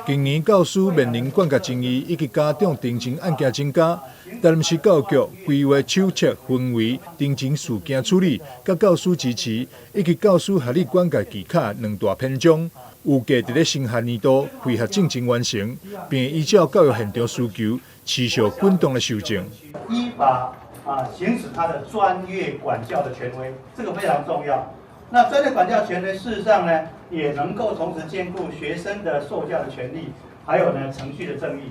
近年教師面臨管教爭議以及家長陳情案件增加，台南市教育局規劃手冊分為陳情事件處理、佮教師支持以及教師合理管教技巧兩大篇章，預計佇咧新學年度配合進程完成，並依照教育現場需求持續滾動的修正。依法啊行使他的專業管教的權威，這個非常重要。那專業管教權呢，事實上呢，也能夠同時兼顧學生的受教的權利，還有呢程序的正義。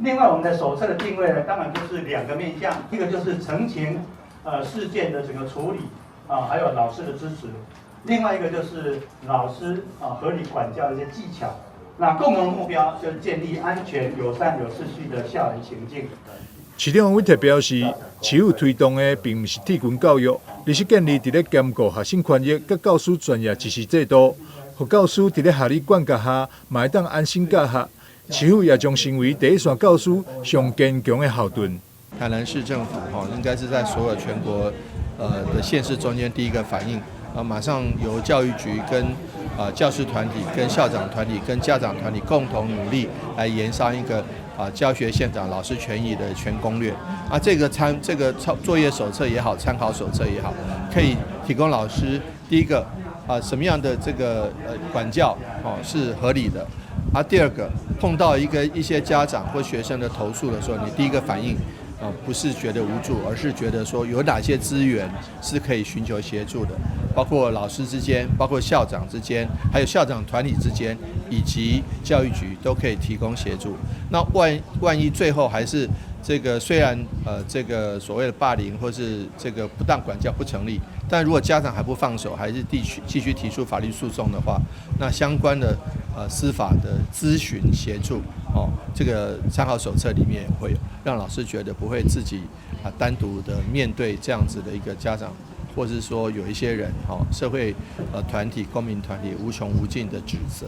另外，我們的手冊的定位呢，當然就是兩個面向，一個就是陳情事件的整個處理啊，還有老師的支持；另外一個就是老師啊合理管教的一些技巧。那共同的目標就是建立安全、友善、有秩序的校園情境。市長王偉特表示，市府推動的並毋是鐵拳教育，而是建立佇咧兼顧學生權益佮教師專業支持制度，予教師佇咧合理管教下，嘛會當安心教學。市府也將成為第一線教師上堅強的後盾。台南市政府哈，應該是在所有全國的縣市中間第一個反應，啊，馬上由教育局跟教師團體、跟校長團體、跟家長團體共同努力來研商一個教學現場老師權益的全攻略。啊，這個參這個操作業手冊也好，參考手冊也好，可以提供老師第一個啊，什麼樣的這個管教哦是合理的。啊，第二個碰到一些家長或學生的投訴的時候，你第一個反應啊，不是覺得無助，而是覺得說有哪些資源是可以尋求協助的，包括老師之間，包括校長之間，還有校長團體之間，以及教育局都可以提供協助。那萬一最後還是這個雖然這個所謂的霸凌或是這個不當管教不成立，但如果家長還不放手，還是繼續提出法律訴訟的話，那相關的司法的諮詢協助哦，這個參考手冊裡面也會有，讓老師覺得不會自己啊單獨的面對這樣子的一個家長，或是說有一些人哈社會團體、公民團體無窮無盡的指責。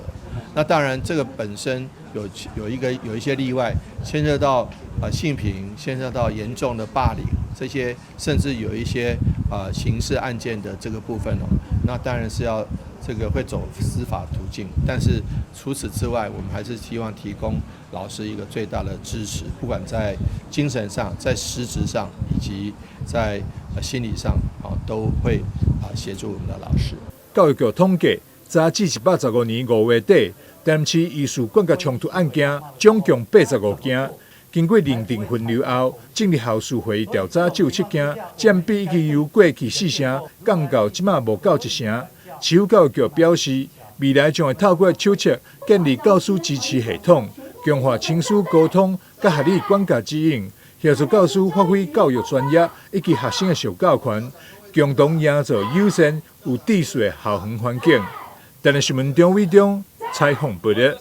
那當然這個本身有一些例外，牽涉到性平，牽涉到嚴重的霸凌這些，甚至有一些刑事案件的這個部分哦，那當然是要這個會走司法途徑，但是除此之外，我們還是希望提供老師一個最大的支持，不管在精神上、在實質上以及在心理上，啊，都會啊協助我們的老師。教育局統計，截至115年5月底，台南市疑似管教衝突案件總共85件，經過認定分流後，進入校事會議調查只有七件，佔比已經由過去四成降到這馬無夠一成。市府教育局表示，未來將會透過手冊建立教師支持系統，強化親師溝通佮合理管教指引，協助教師發揮教育專業以及學生的受教權，共同營造友善有秩序的校園環境。台南新聞張偉中採訪報道。